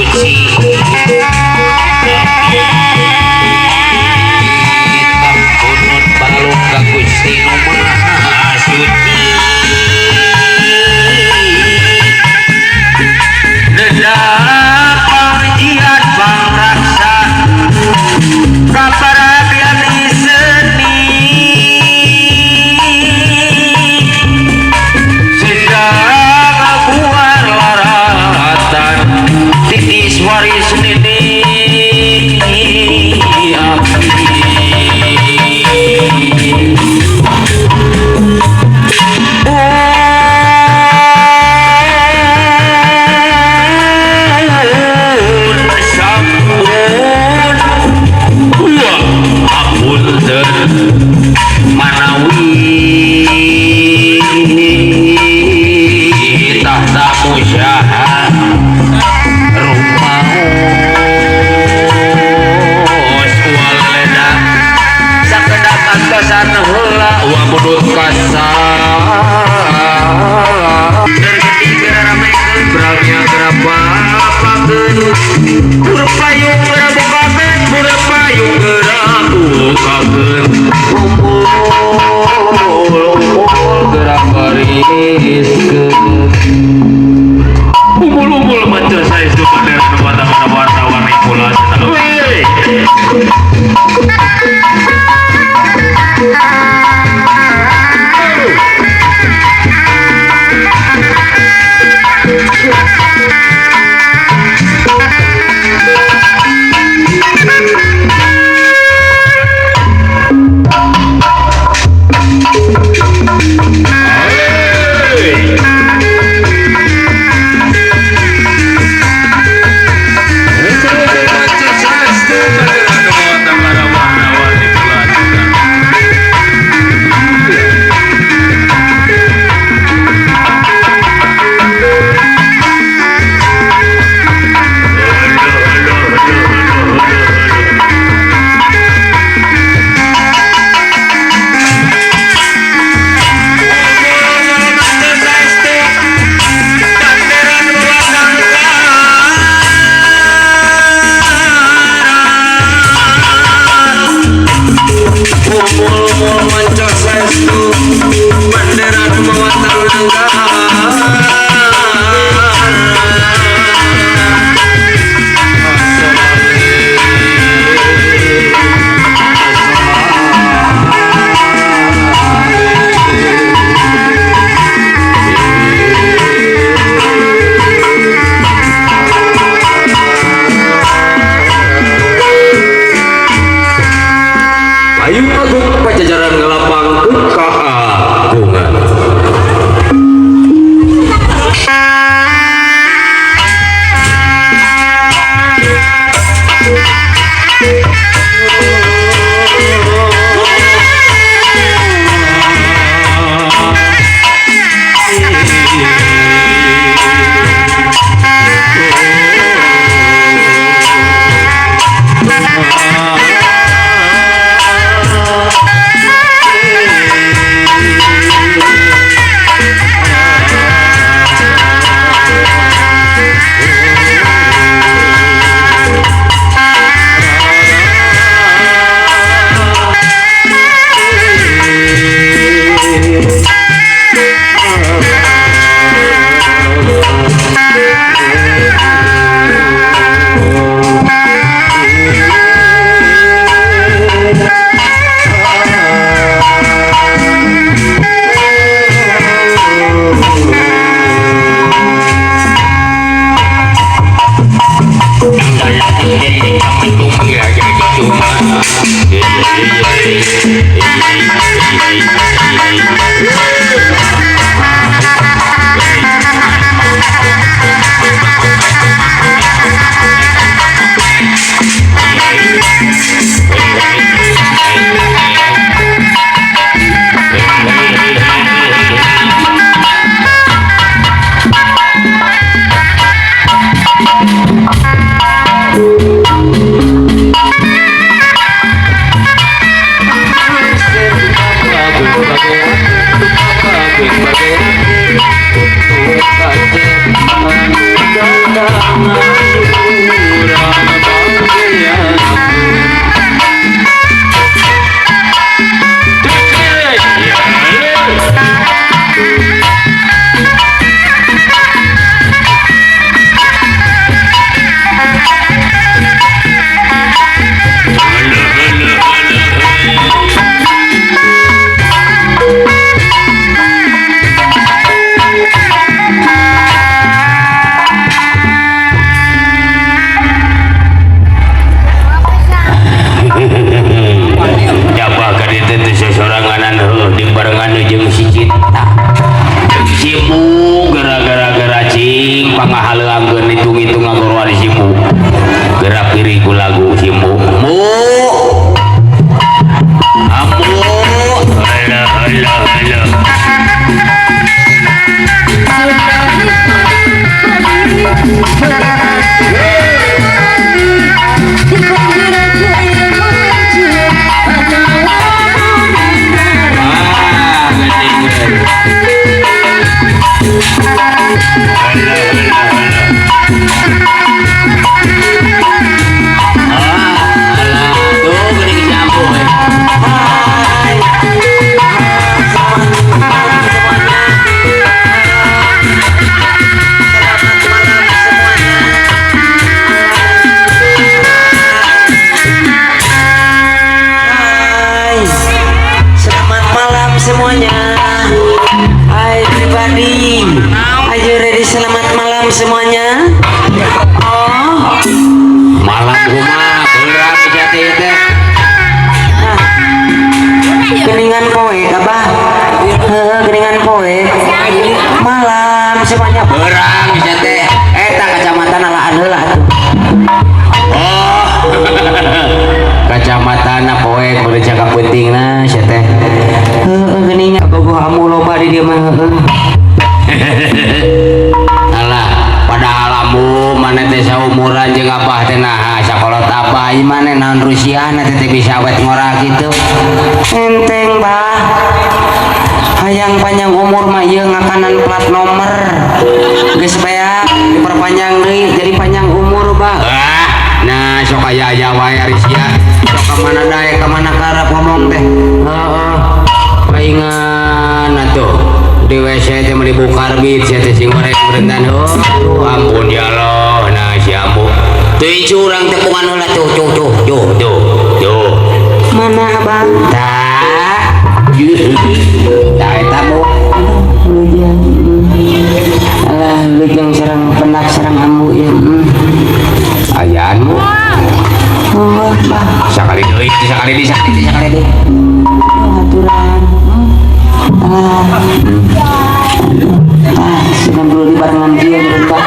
Suci Kunut balung ka Gusti nu Maha Suci Dedak pangjian pangraksa kaparabian seni sedang buar laratan titis waris nini Manawi tahta musyaha rumaos waleda sakedap antosan heula wa mudut kasar ketiga ramekeun beramnya gerapakeun payung gerabukakeun payung gerabukakeun umpul gerak bariskeun umpul-umpul maca saestu bendera nu warna-warni pula cenah we. Dicapiri ku lagu si Mu. Mu. Ambu. Alah alah alah. Semuanya. Hai everybody. Are you ready? Selamat malam semuanya. Oh, malam kumaha berat jati teh. Geningan poe abah. Heeh, geningan poe. Malam semuanya berang jati. Eta kacamata alaan heula atuh. Oh. Kacamata poe kudu cakap pentingna sia teh. Heeh, geuningan bogoh amu loba di dieu mah heueuh. Alah, padahal amu maneh teh saumuran jeung abah teh naha sakolot abah ieu maneh naon rusiahna teh bisa awet ngora kitu. Enteng bah. Hayang panjang umur mah ieu ngakanan plat nomor. Geus beak diperpanjang deui jadi panjang umur bah. Ah, nah sok aya-aya wae ari sia. Sok ka mana daek ka mana karep ngomong teh. Heeh. Paingan atuh di WC teh meuli bukarbit sia teh sing goreng berentan. Oh, ampun ya Allah. Nah si ambu teuing curang tepungan heula tuh tuh tuh tuh tuh tuh. Mana abang? Tah. Tah eta bu. Lujang. Alah lujang sareng penak sareng ambu ieu. Ayaan mu. Oh, bah. Sakali deui, sakali deui, sakali deui, sakali deui. Aturan. Ah, sedang dulu di barengan dia bah.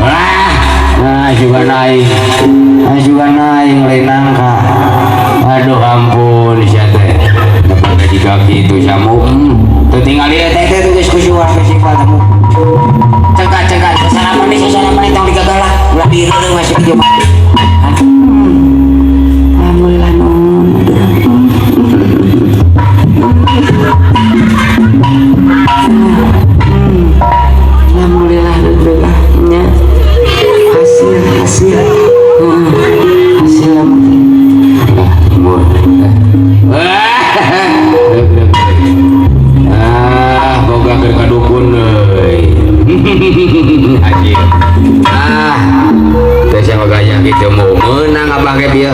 Ah, nah juga naik, nah juga naik ngelenang kak. Aduh ampun sia teh. Dapat gaji kaki itu samu. Tuh tinggal lihat Teh teh geus kusuah festival tamu. Cengkat cengkat sasalaman deui sasalaman tong digagalah. Ulah direureuh masuk ieu mah. Alhamdulillah nuhun. Alhamdulillah alhamdulillah nya. Hasil hasil. Hasil Ah, boga keur ka dukun euy. Anjir. Ah, teh siapa gaya gitu mau menang abah ge bieu.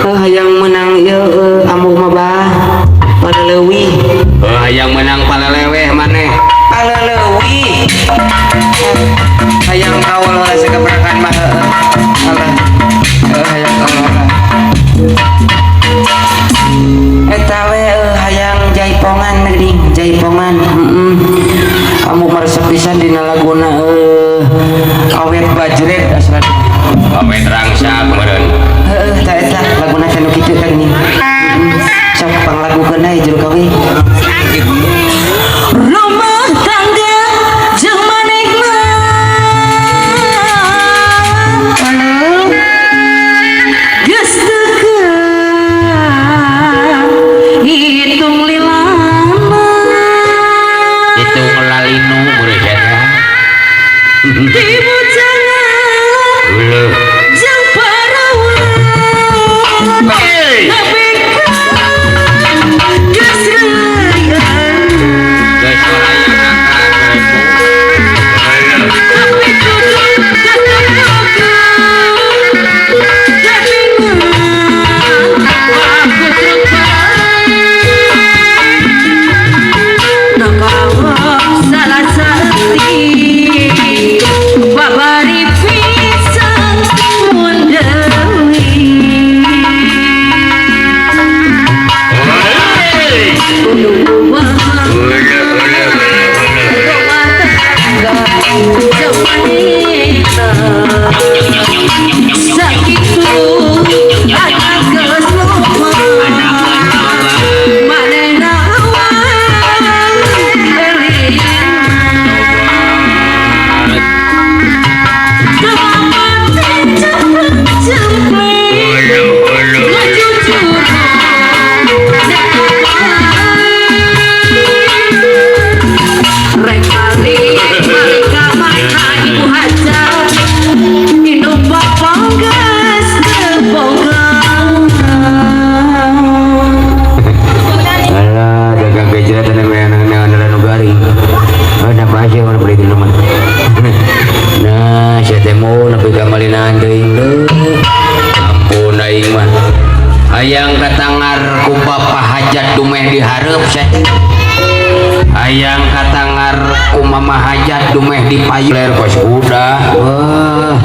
Hayang menang ieu ambu mah bah. Paleleuwih. Hayang menang paleleweh maneh. Paleleuwih. Hayang kawal heula sakabrakan mah heueuh. Alah. Hayang kawal heula. Eta we hayang jaipongan geuning, jaipongan. Heeh. Ambu meresep pisan dina laguna awet bajret asal Awet rangsa meureun. Heeh, tah eta laguna teh nu kitu teh geuning. Sok panglagukeun we juru kawe. Rumah tangga jeung maneh mah geus teu hitung lilana. Hitung lalinu meureun sia teh. Di bujangan jeung parawan geus reuyan. Geus ngalayan Tapi kudu tetep boga jaminan aku salah sati babari pisang dumeh di payu kos kuda. Wah,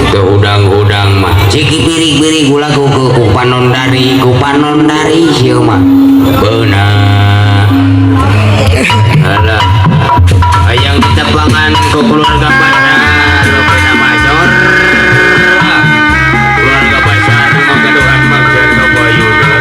teu hudang-hudang mah. Ciki pirig-pirig gula ku ku panon dari ieu mah. Beunah. Alah. Hayang ditepangan ku keluarga besar, rupina masor. Keluarga besar magaduhan magjar ka payuna.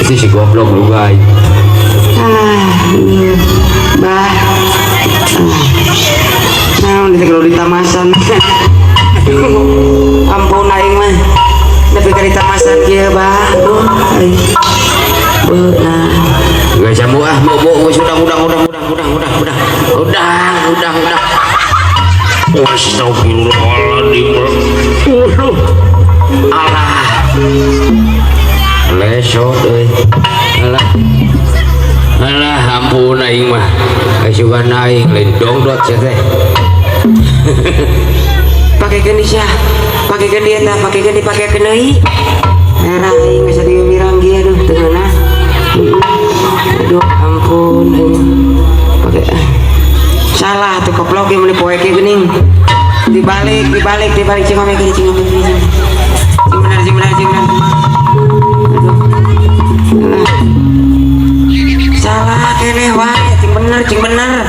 Itu si goblok lu guys. Bah. Nah, ini kalau ditamasan. Ampun aing mah. Tapi ka ditamasan kieu bah. Aduh, aing. Beunah. Geus jamu ah, bobo geus udah. Udah. Astagfirullahaladzim. Alah. Lesot euy. Alah. Alah ampun aing mah. Sugan aing lain dongdot sia teh. Pakekeun sia. Pakekeun dia tah, pakekeun dipakekeun deui. Merah aing geus dieu mirang kieu aduh teu ngeunah. Aduh ampun aing. Pake salah tuh koplok ieu meuni poe kieu geuning. Dibalik cing ome kieu cing ome kieu. Cing bener. Aduh. Alah. Salah keneh wae, cing bener.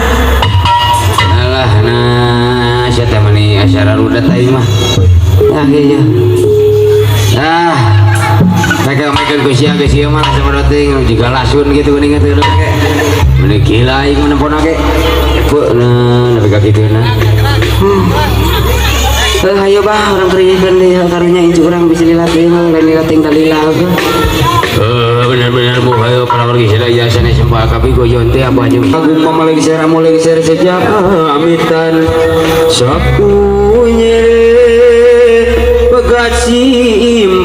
Alah nah sia teh mani acara rudet aing mah. Ah ieu. Ah. Mereka ku sia geus ieu mah sama teuing jiga lasun kitu geuning teh. Meni gila aing mah nempona ge. Beunah nepi ka kituna. Hayo bah urang kerjakeun deui karunya incu urang bisa lila teuing mah lain lila teuing talila heuh. Benar-benar bu hayo para wargi sadaya sanes sembah kapi goyon teh abah jeung agung mamalengser amolengser sejak amitan sapu nyere pegasi.